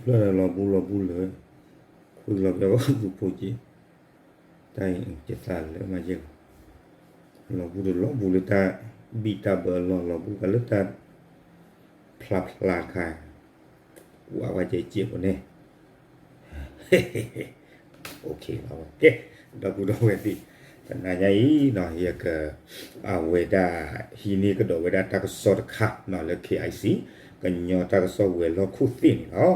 ဖျၢၣ်လီၤဘူလီၤဘူလၢ ဃုလီၤဘၣ်ဝဲသူဖိက့ၤ တၢ်အံၤ ကသးလၢမၤယဲၢ်လီၤ လီၤဘူတလီၤဘူလၢတၢ်ဘံၣ်တၢ်ဘၢလီၤ လီၤဘူကလၢတၢ်ဖျါဖျါတခါ ဝဲဝဲကဲကဲးဖိန့ၣ် ကဲ ဒီပုၢ်ဒီဝဲၢ်သ့ၣ် တနၤညါအံၤနီၤ ယက အဝဲဒၣ် ဟံးန့ၢ်ကဒီးဝဲဒၣ်တၢ်ကစီၣ်တခါနီၤ လၢ KIC ကညီတၢ်ကစီၣ်ဝဲၤလီၢ်ခိၣ်သ့ၣ်န့ၣ်လီၤ.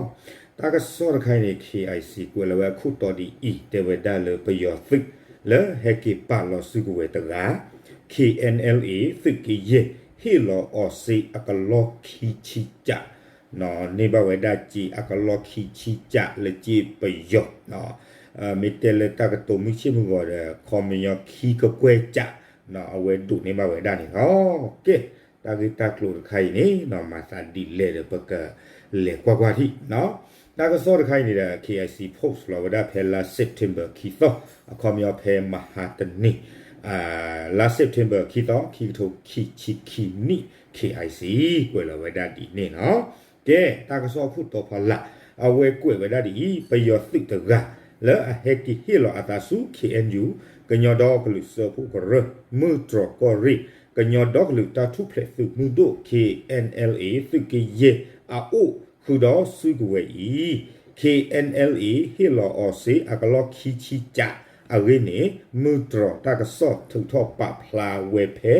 တၢ်ကစီၣ်တခါအံၤန့ၣ် KIC ကွဲးလီၤဝဲအခိၣ်တီဒ်အံၤ တဲဝဲဒၣ်လၢပယီၤသုး လၢဟဲက့ၤပာ်လီၤစုကဝဲၤတဂၤ KNLA သုးက့ယဲၢ်ဟ့ၣ်လီၤအီၤစ့အကလီၢ်ခံဆံကး န့ၢ်ဘၣ်ဝဲဒၣ်စ့အကလီၢ်ခံဆံကးလၢစ့ပယီၤ မ့ၢ်တဲလၢတၢ်ကတိၤမုၢ်ဆ့ၣ်မုၢ်ဂီၤဒီး ခီပညီခံကကွဲၢ်ကး အဝဲဒိးန့ၢ်ဘၣ်ဝဲဒၣ်န့ၣ်လီၤ. ကဲ တၢ်ဂ့ၢ်တၢ်ကျိၤတခါအံၤန့ၣ် မၤသးဒ်လဲၣ်ဒီး ပကလဲၤကွၢ်ကွၢ်ထံၣ် တၢ်ကစီၣ်တခါအံၤန့ၣ်ဒီး KIC post လီၤဝဲဒၣ်ဖဲလါ September ခံသီ အခီပညီဖဲမဟါတနံၤ လါ September ခံသီ ခံကထိခံဆံခံနံၣ် KIC ကွဲးလီၤဝဲဒၣ်ဒ်န့ၣ်လီၤ. ကဲ တၢ်ကစီၣ်အခိၣ်တီဖီလာ် အဝဲကွဲးဝဲဒၣ်ဒ်အံၤ ပယီၤသုးတဂၤ လၢအဟဲက့ၤဟ့ၣ်လီၤအသးဆူ KNU ကညီဒီကလုာ်စၢဖှိၣ်ကရၢ မုၢ်တြီၤကီၢ်ရ့ၣ် ကညီဒီကလုာ်တၢ်ထူၣ်ဖျဲးသုးမုၢ်ဒိၣ် KNLA သုးက့ယဲၢ်အအိၣ် ဃုာ်ဒီးစုကဝဲၤအံၤ KNLA ဟ့ၣ်လီၤအီၤစ့အကလီၢ်ခံဆံကး အဂ့ၢ်န့ၣ် မုၢ်တြီၤတၢ်ကစီၣ်ထုးထီၣ်ပာ်ဖျါဝဲဖဲ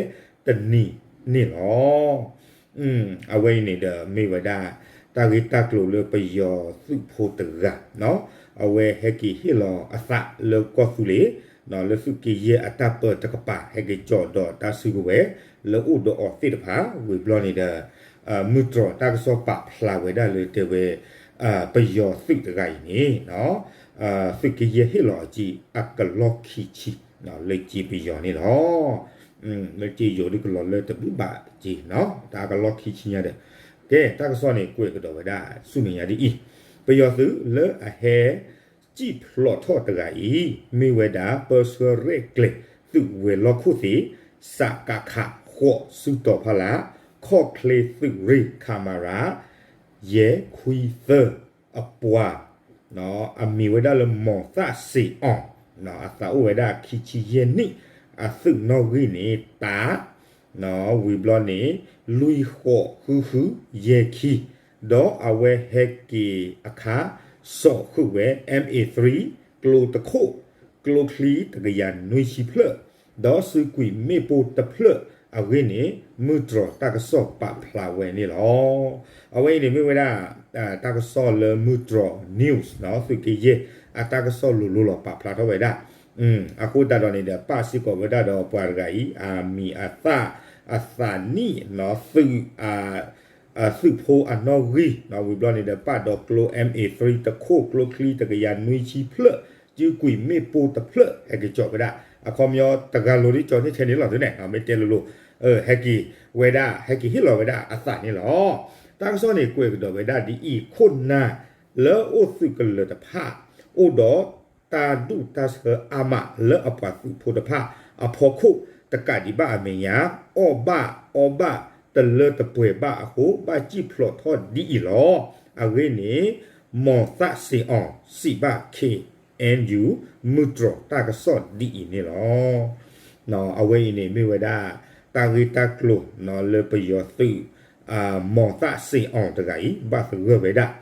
တနံၤန့ၣ်လီၤ. အဝဲအံၤန့ၣ်ဒီးမ့ၢ်ဝဲဒၣ် တၢ်ဂ့ၢ်တၢ်ကျိၤလၢပယီၤသုးဖိတဂၤ အဝဲဟဲက့ၤဟ့ၣ်လီၤအသးလၢကီၢ်သူလ့ၤ လၢသုးက့ယဲၢ်အတၢ်ပၢတကပၤ ဟဲက့ၤကၠီၤဒီးတၢ်စုကဝဲၤ လၢအိၣ်ဒီးအီၤသ့ၣ်တဖၣ် ဝံၤဘျီန့ၣ်ဒီး မုၢ်တြီၤတၢ်ကစီၣ်ပာ်ဖျါဝဲဒၣ်လၢတဲဝဲ ပယီၤသုးတဂၤအံၤန့ၣ် သုးက့ယဲၢ်ဟ့ၣ်လီၤအီၤစ့အကလီၢ်ခံဆံ လၢစ့ပယီၤန့ၣ်လီၤ. လၢစ့ယိၤဒုကလီၤလၢတဘျုးဘၣ်စ့နီၤ တၢ်ကလီၢ်ခံဆံညါဒီး ကဲ တၢ်ကစီၣ်န့ၣ်ကွဲးကဒီးဝဲဒၣ်ဆူမဲာ်ညါဒ်အံၤ ပယီၤသုးလၢအဟဲ စံၣ်ဖျိးထီၣ်တဂၤအံၤ မ့ၢ်ဝဲဒၣ် ပၢဆှၢရဲၣ်ကျဲၤ သုးဝဲၤလီၢ်ခိၣ်သ့ၣ် စကခ ဃိး စုတီၤဖီလာ် ခီၣ်ချ့သုးရ့ၣ် ခမရ ယဲၢ်ခွံသၢအပှၤ အမံၤဝဲဒၣ်လၢ မီၤသၣ်စ့အီၤ အသးအိၣ်ဝဲဒၣ်ခံဆံယဲၢ်နံၣ် အသုးနီၣ်ဂံၢ်န့ၣ် တၢ ဝံၤဘျီန့ၣ် လွံၢ်ဃိးဃုဃု ယဲၢ်ခံ ဒီးအဝဲဟဲက့ၤအခါ စိာ်ဃုာ်ဝဲ M A three ကျိတခိၣ် ကျိချံတကယၤနွံဆံဖျၢၣ် ဒီးစုကွံာ်မ့ၣ်ပိၢ်တဖျၢၣ်အဂ့ၢ်န့ၣ် မုၢ်တြီၤတၢ်ကစီၣ်ပာ်ဖျါဝဲန့ၣ်လီၤ. အဝဲအံၤန့ၣ်မ့ၢ်ဝဲဒၣ် တၢ်ကစီၣ်လၢမုၢ်တြီၤ news သုးက့ယဲၢ် အတၢ်ကစီၣ်လိၤလိၤလီၤပာ်ဖျါထီၣ်ဝဲဒၣ် အဃိသတးဒီးန့ၣ်ဒီး ပၣ်စ့ၢ်ကီးဝဲဒၣ်ဒီးပှၤတဂၤအံၤ အမံၤအသၣ် အသးနံၣ် သုး သုးဖိအနီၣ်ဂံၢ် ဝံၤဘျီန့ၣ်ဒီး ပာ်ဒီးကျိ M A three တခိၣ် ကျိချံတကယၤနွံဆံဖျၢၣ် စုကွံာ်မ့ၣ်ပိၢ်တဖျၢၣ် ဟဲက့ၤကၠီၤဝဲဒၣ် အခီပညီတဂၤလိၤဒ်ကၠီၤန့ၢ်ထဲန့ၣ်လီၤ သုန့ၣ် မ့ၢ်တဲလိၤလိၤ ဟဲက့ၤဝဲဒၣ် ဟဲက့ၤဟ့ၣ်လီၤဝဲဒၣ်အသးန့ၣ်လီၤ. တၢ်ကစီၣ်န့ၣ်ကွဲးကဒီးဝဲဒၣ်ဒ်အံၤ ခိၣ်နၢ်လၢအိၣ်သုးကလၢၤတဖၣ် အိၣ်ဒီးတၢ်ဒူၣ်တၢ်ဆၢအါမးလၢအပှၤသုးဖိတဖၣ်အဖီခိၣ် တကးဒံးဘၣ်အမဲာ်ညါ အီၣ်ဘၣ်အီဘၣ်တလၢတပှဲၤဘၣ်အဃိ ဘၣ်စံၣ်ဖျိးထီၣ်ဒ်အံၤလီၤ. အဂ့ၢ်န့ၣ် မီၤသၣ်စ့အီၤ စံးဘၣ် K N U မုၢ်တြီၤတၢ်ကစီၣ်ဒ်အံၤန့ၣ်လီၤ. အဝဲအံၤန့ၣ်မ့ၢ်ဝဲဒၣ် တၢ်ဂ့ၢ်တၢ်ကျိၤလၢပယီၤသုး မီၤသၣ်စ့အီၤတဂၤအံၤ ဘၣ်သဂၢၢ်ဝဲဒၣ်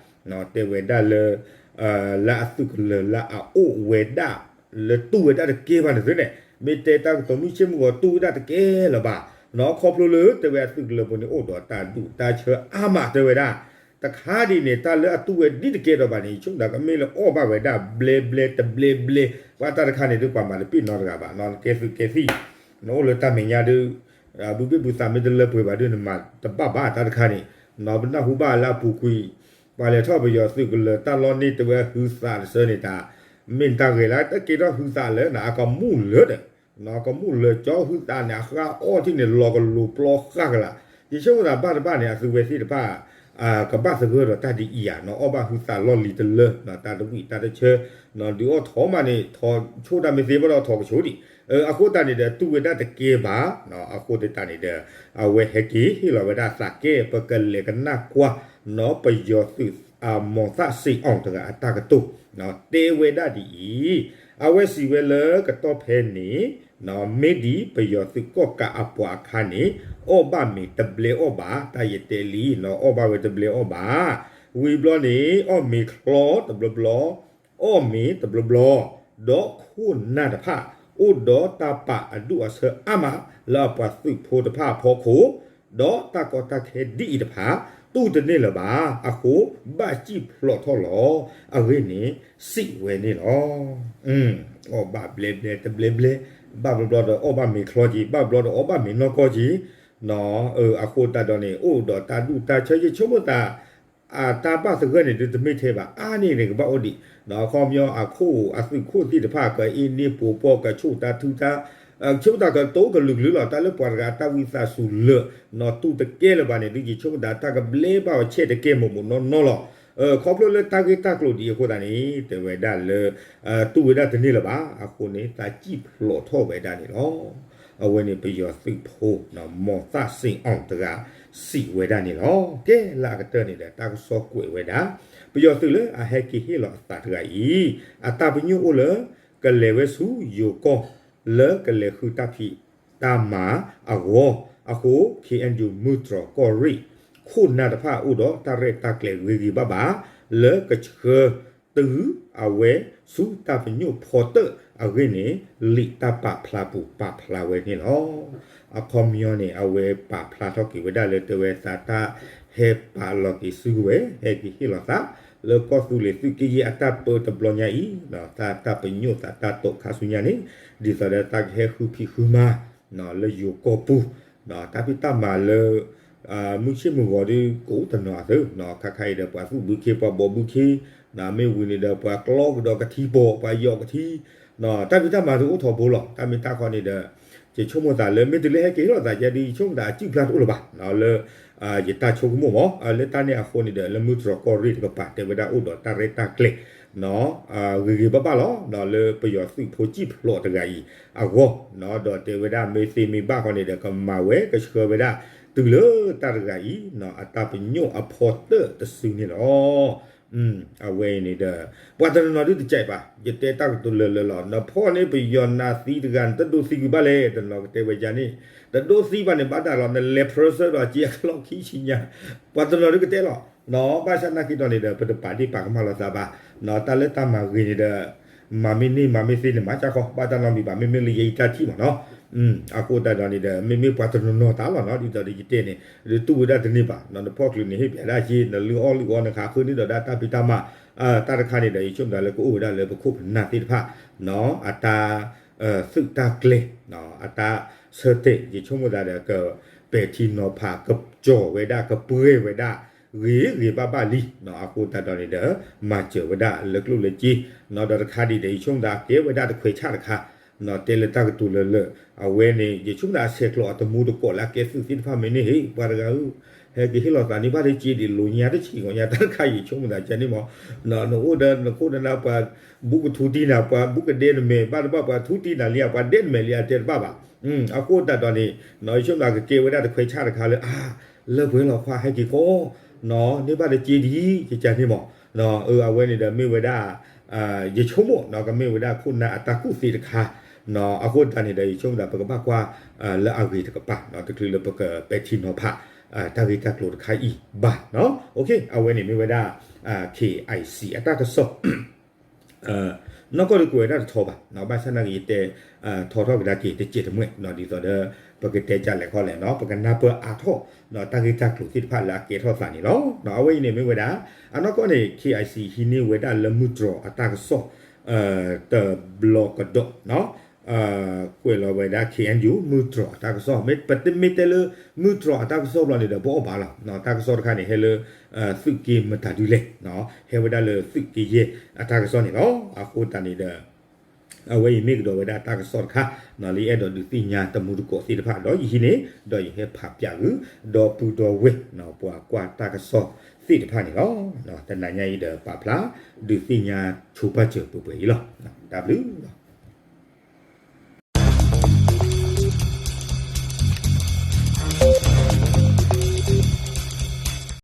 တဲဝဲဒၣ်လၢ လၢအသုးကလၢၤလၢအအိၣ်ဝဲဒၣ် လၢတူၢ်ဝဲဒၣ်တကဲဘၣ်န့ၣ်သုန့ၣ် မ့ၢ်တဲတၢ်ကတိၤမုၢ်ဆ့ၣ်မုၢ်ဂီၤတူၢ်ဝဲဒၣ်တကဲလၢၤဘၣ် ခီဖျိလၢတဲဝဲအသုးကလၢၤဖိန့ၣ်အိၣ်ဒီးတၢ်ဒူၣ်တၢ်ဆၢအါမးတဲဝဲဒၣ် တခါဒ်န့ၣ် တၢ်လၢအတူၢ်ဝဲဒ်တကဲဒီးဘၣ်န့ၣ် ဆိကမိၣ်ကမ့ၢ်လၢအီၣ်ဘၣ်ဝဲဒၣ်ဘျဲဘျဲတဘျဲဘျဲ ပှၤတၢ်တခါန့ၣ် ဒုးပှၤမၤတပ့ၢ်နီတဂၤဘၣ် နကဲသုးကဲသံၣ် နအိၣ်လၢတၢ်မဲာ်ညါဒုး ဘုဘ့ၣ်ဘုသးမ့ၢ်တလၢပှဲၤဘၣ်ဒုး နမၤတဘၣ်ဘၣ်တၢ်တခါန့ၣ် နပနၢ်ဟူဘၣ်လၢအပူၤကွံာ် ပှၤလဲၤထီၣ်ပယီၤသုးကလၢၤတၢ်လီၢ်န့ၣ် တဲဝဲဟုသးတဆၢန့ၣ်တၢ် မ့ၢ်တၢ်ဂ့ၤလၢတက့ၤထီၣ်ဟုသးလၢနအကမူၣ်လၢာ်ဒီး ကမူၣ်လၢာ်ကၠီဟုသးန့ၣ် အဃၢအီၣ်ထံၣ်န့ၣ် လီၤကလိၤပျီဃၣ်ကလာ် ယဆိကမိၣ်သးဘၣ်တဘၣ်န့ၣ် အသုဝဲသ့ၣ်တဖၣ် ကဘၣ်သဂၢၢ်ဒီးတၢ်ဒ်အံၤဧါ နအီၣ်ဘၣ်ဟုသးလီၢ်လံၤတလၢ တၢ်တဝံၣ်တၢ်တဆၢ နဒုးအီၣ်ထီၣ်မးန့ၣ် ထီၣ်ဆိတၢ်မ့ၢ်သ့ဘၣ်ဒီးထီၣ်ကဆိဒံး အဃိသတးန့ၣ်ဒီး တူၢ်ဝဲဒၣ်တကဲဘၣ် အဃိသတးန့ၣ်ဒီး အဝဲဟဲက့ၤဟ့ၣ်လီၤဝဲဒၣ်သးကဲ ပကလဲၤကနၣ်ကွၢ် နီၢ်ပယီၤသုး အမိၢ်သးစ့ၣ်အီၣ်တဂၤအတၢ်ကတိၤ တဲဝဲဒၣ်ဒ်အံၤ, အဝဲစံးဝဲလၢကတီၢ်ဖဲန့ၣ် မ့ၢ်ဒ်ပယီၤသုးကီၣ်ကးအပှၤအခါန့ၣ် အီၣ်ဘၣ်မ့ၤတဘျဲအီၣ်ဘၣ်, တၢ်ယတဲလံ အီၣ်ဘၣ်ဝဲတဘျဲအီၣ်ဘၣ်, ဝံၤဘျီန့ၣ် အီၣ်မ့ၤချီတဘျီဘျီ အီၣ်မ့ၤတဘျီဘျီ, ဒီးခိၣ်နၢ်တဖၣ် အိၣ်ဒီးတၢ်ပာ်အဒူၣ်အဆၢအါမး လၢအပှၤသုးဖိတဖၣ်အဖီခိၣ်, ဒီးတၢ်ကီတၢ်ခဲဒ်အံၤတဖၣ် တူၢ်တန့ၢ်လၢၤဘၣ်အဃိ ဘၣ်စံၣ်ဖျိးထီၣ်လီၤ. အဂ့ၢ်န့ၣ် စံးဝဲန့ၣ်လီၤ. အီၣ်ဘၣ်ဘျဲဘျဲတဘျဲဘျဲ, ဘၣ်ဘျီဘျီဒီးအီၣ်ဘၣ်မ့ၤချီက့ၤ, ဘၣ်ဘျီဒီးအီၣ်ဘၣ်မ့ၤနီၢ်ကီၢ်က့ၤ, အဃိသတးဒီးန့ၣ် အိၣ်ဒီးတၢ်ဒူၣ်တၢ်ဆၢ ယဆိကမိၣ်သး အတၢ်ဘၣ်သဂၢၢ်န့ၣ် ဒုးတမ့ၢ်ထဲဘၣ် အါန့ၢ်န့ၣ် ကဘၣ်အိၣ်ဒံး, ခီပညီအခိၣ်အသုးခိၣ်သ့ၣ်တဖၣ် ကအ့န့ၢ်ပူၤပီၢ် ကဆိၣ်တၢ်ထုတၢ်, ဆိၣ်တၢ်ကတိၤကလုာ်ကလုာ်လီၤ. တၢ်လၢပှၤတဂၤအတၢ်ဝံသးစူၤလၢာ် နီၢ်တူၢ်တကဲလၢၤဘၣ်န့ၣ် ဒုးယဆိကမိၣ်သး တၢ်ကဘျဲဘၣ်အီၤဆဲးတကဲမိၢ်မိၢ်နီၢ်နီၢ်လီၤ. ခီဖျိလၢတၢ်ဂ့ၢ်တၢ်ကျိၤဒ်အံၤအဃိသတးန့ၣ် တဲဝဲဒၣ်လၢ တူၢ်ဝဲဒၣ်တန့ၢ်လၢၤဘၣ်အဃိန့ၣ် သးစံၣ်ဖျိးထီၣ်ဝဲဒၣ်န့ၣ်လီၤ. အဝဲန့ၣ်ပယီၤသုးဖိ မိၢ်သးစ့ၣ်အီၣ်တဂၤ စံးဝဲဒၣ်န့ၣ်လီၤ. ကဲလၢအကတၢၢ်န့ၣ်ဒီး တၢ်ကစီၣ်ကွဲးဝဲဒၣ် ပယီၤသုးလၢအဟဲက့ၤဟ့ၣ်လီၤအသးတဂၤအံၤ အတၢ်ပညိၣ်အိၣ်လၢ ကလဲၤဝဲဆူယိၤကီၢ် လၢကလဲၤဃုတၢ်ဖံးတၢ်မၤအဂီၢ်အဃိ ခ့ၣ်အဲၣ်ယူၣ် မုၢ်တြီၤကီၢ်ရ့ၣ် ခိၣ်နၢ်တဖၣ်အိၣ်ဒီးတၢ်ရဲၣ်တၢ်ကျဲၤဂ့ၤဂ့ၤဘၣ်ဘၣ် လၢကဆှၢတုၤအဝဲဆူတၢ်ပညိၣ်ဖီတၢၣ်အဂ့ၢ်န့ၣ် လံာ်တၢ်ပာ်ဖျါပူၤပာ်ဖျါဝဲန့ၣ်လီၤ. အခီပညီန့ၣ် အဝဲပာ်ဖျါထီၣ်က့ၤဝဲဒၣ်လၢတဲဝဲသးတၢ်ဟဲပာ်လီၤက့ၤစုကဝဲၤ ဟဲက့ၤဟ့ၣ်လီၤသး လၢကီၢ်သူလ့ၤသုးက့ယဲၢ်အတၢ်ပၢတဘျီညါအံၤ တၢ်တၢ်ပညိၣ်သးတၢ်တိာ်ခါဆူညါန့ၣ် ဒ်သိးဒီးတၢ်ကဟဲဃုဖံးဃုမၤ လၢယိၤကီၢ်ပူၤ တၢ်ဖံးတၢ်မၤလၢ မုၢ်ဆ့ၣ်မုၢ်ဂီၤဒ်ကအိၣ်တနီၤအသိး ခါခါအံၤဒီး ပှၤသူၣ်ဘုခ့ ပှၤဘီဘုခ့ မ့ၢ်ဝံၤန့ၣ်ဒီး ပှၤကျီကဒီးကထံပိာ် ပှၤယီၤကထံ တၢ်ဖံးတၢ်မၤဒ်အိၣ်ထီဘိလီၤ. တၢ်မ့ၢ်တၢ်ခီန့ၣ်ဒီး ယဆိကမိၣ်သးလၢ မ့ၢ်တုၤလၢဟဲက့ၤဟ့ၣ်လီၤသးကဲဒ် ယဆိကမိၣ်သးအစုၣ်ဖျါတအိၣ်လၢၤဘၣ် လၢ ယတၢ်ဆိကမိၣ်မး လၢတၢ်န့ၣ်အဃိန့ၣ်ဒီး လၢမုၢ်တြီၤကီၢ်ရ့ၣ်တကပၤ တဲဝဲဒၣ်အိၣ်ဒီးတၢ်ရဲၣ်တၢ်ကျဲၤ ဂ့ၤဂ့ၤဘၣ်ဘၣ်လီၤ. လၢပယီၤသုးဖိစံၣ်ဖျိးတဂၤအံၤအဂီၢ် ဒီးတဲဝဲဒၣ်မ့ၢ်သ့မ့ၢ်ဘၣ်ဃီန့ၣ်ဒီး ကမၤဝဲကဆှၢဝဲဒၣ် တုၤလၢတၢ်တဂၤအံၤ အတၢ်ပညိၣ်အဖီတၢၣ်တစုန့ၣ်လီၤ. အဝဲအံၤန့ၣ်ဒီး ပှၤတနီၤနီၤဒုးတကဲးဘၣ် ယတဲတၢ်ကတိၤလၢာ်လၢာ်လီၤ. နဖီၣ်န့ၢ်ပယီၤနၤသံတဂၤ နတဒိသံကွံာ်ဘၣ်လဲၣ် တနီၤကတဲဝဲယၤန့ၣ် တဒိသံဘၣ်န့ၣ်ဘၣ်တၢ်လီၤ နလဲၤဖြၢဆၢဒီးက့အချီခံဆံညါ ပှၤတနီၤဒုးကတဲလီၤ. ပှၤဆၣ်နာ်က့ၤဒီးန့ၣ်ဒီး ပတပာ်ဒ့ၣ်ပာ်ကမၣ်လိာ်သးဘၣ် တၢ်လၢတၢ်မၤဂ့ၤန့ၣ်ဒီး မၤမ့ၢ်န့ၢ်မၤမ့ၢ်သ့န့ၣ် မၤစၢ်ခီ ဘၣ်တၢ်နီတမံၤဘၣ် မ့မ့ၢ်လၢယဲအံၤတၢ်ထံၣ်မးနီၤ အဃိသတးဒီးန့ၣ်ဒီး မ့မ့ၢ်ပှၤတနီၤနီၤတၢ်လီၤနီၤ ဒ်သိးဒီးယတဲန့ၣ် ဒုးတူၢ်ဝဲဒၣ်တန့ၢ်ဘၣ် နဖီၣ်ချုးန့ၣ်ဟ့ၣ်ပျးဒၣ်က့ နလုၢ်အီၣ်လုၢ်အီ နဃးဃုန့ၢ်ဒီးဒၣ်တၢ်ဖံးတၢ်မၤ တၢ်တခါန့ၣ်ဒီး ယဆိကမိၣ်သးလၢကအိၣ်ဝဲဒၣ်လၢပခိၣ်ပနၢ်သ့ၣ်တဖၣ် အတၢ် သုးတၢ်ကျဲၤ အတၢ်ဆၢတဲာ် ယဆိကမိၣ်သးဒီး ကပဲာ်ထံနီၤဖး ကကၠီၤဝဲဒၣ် ကပှဲၤဝဲဒၣ် ဂ့ၤဂ့ၤဘၣ်ဘၣ်လံ အဃိသတးဒီးန့ၣ်ဒီး မၤစၢၤဝဲဒၣ်လၢကျိၣ်လၢစ့ ဒီးတခါဒံးဒီး ယဆိကမိၣ်သး ကဲဝဲဒၣ်တခွဲးဆၣ်တခါ တဲလၢတၢ်ကတိၤလၢာ်လၢာ် အဝဲန့ၣ် ယဆိကမိၣ်သးအဆဲးကျိးအတမူတကိးလၢအကဲသုးသ့ၣ်တဖၣ်မ့ၢ်န့ၣ် ဟ့ၣ်ပှၤတဂၤဧၢ ဟဲက့ၤဟ့ၣ်လီၤသးန့ၢ်ဘၣ်တက့ဒံး လိာ်ညါတဆံးဂီၤညါတၢ်တခါ ယဆိကမိၣ်သးကဲန့ၣ်မး နအိၣ်ဒီးနခိၣ်နနၢ် ပှၤဘူးကထူတံၢ်နၤ ပှၤဘူးကဒဲနမဲာ် ဘၣ်တဘၣ်ပှၤထူတံၢ်နၤလံ ပှၤဒဲနမဲာ်လံ အတဲတဘၣ်ဘၣ် အဃိသတးဒီးန့ၣ် ယဆိကမိၣ်သးကကဲဝဲဒၣ်တခွဲးဆၣ်တခါလၢ အါ လၢပှဲၤလီၤခွါဟဲက့ၤကီး န့ၢ်ဘၣ်တက့ဒံး ကကန့ၣ်မး အဝဲန့ၣ်ဒီးမ့ၢ်ဝဲဒၣ် ယဆိကမိၣ် ကမ့ၢ်ဝဲဒၣ်ခိၣ်နၢ်အတၢ်ကူၣ်သ့တခါ အဃိသတးန့ၣ်ဒီး ယဆိကမိၣ်သး ပကဘၣ်ကွၢ် လၢအဂ့ၤတကပၤ တချုးလၢပကပဲာ်ထံနီၤဖး တၢ်ဂ့ၢ်တၢ်ကျိၤတခါအံၤဘၣ် အဝဲန့ၣ်မ့ၢ်ဝဲဒၣ် KIC အတၢ်ကစီၣ် နီၢ်ကီၢ်ဒုးကွဲးဝဲဒၣ်တထီဘၣ် ဘၣ်ဆၣ်နာ်က့ၤယတဲ ထီထီၣ်ကဒါက့ၤတစဲးတမှဲၣ် ဒ်သိးဒီး ပကတဲကလဲာ်ခီလဲၣ်နီၤ ပကနၢ်ပၢၢ်အါထီၣ် တၢ်ဂ့ၢ်တၢ်ကျိၤသ့ၣ်တဖၣ်လၢအကဲထီၣ်သးန့ၣ်လီၤ. အဝဲအံၤန့ၣ်မ့ၢ်ဝဲဒၣ် အနီၢ်ကီၢ်န့ၣ် KIC ဟံးန့ၢ်ဝဲဒၣ်လၢမုၢ်တြီၤအတၢ်ကစီၣ် တဘျီကဒီး ကွဲးလီၤဝဲဒၣ် KNU မုၢ်တြီၤအတၢ်ကစီၣ် မ့ၢ်ပတမ့ၢ်တဲလၢ မုၢ်တြီၤအတၢ်ကစီၣ်ဘျီန့ၣ်ဒီး ပအီၣ်ဘၣ်လီၤ တၢ်ကစီၣ်တခါန့ၣ် ဟဲလၢ သုးက့မတၤဒုလဲၣ် ဟဲဝဲဒၣ်လၢသုးက့ယဲၢ်အတၢ်ကစီၣ်န့ၣ်လီၤ. အဃိသတးန့ၣ်ဒီး အဝဲအံၤမ့ၢ်ကဒီးဝဲဒၣ်တၢ်ကစီၣ်တခါ လၢယအဲၣ်ဒိးဒုးသ့ၣ်ညါတမူတကိးသ့ၣ်တဖၣ် ဒီးယဟံးန့ၢ် ဒီးယဟဲဖးပၠးဂုာ် ဒီပုၢ်ဒီဝဲၢ် ပှၤကွၢ်တၢ်ကစီၣ်သ့ၣ်တဖၣ်န့ၣ်လီၤ. တနၤညါအံၤဒီးပာ်ဖျါ ဒုးသ့ၣ်ညါဆိပာ်စၢၤပှဲၤပှဲၤအံၤလီၤ. တၢ်ဘျုး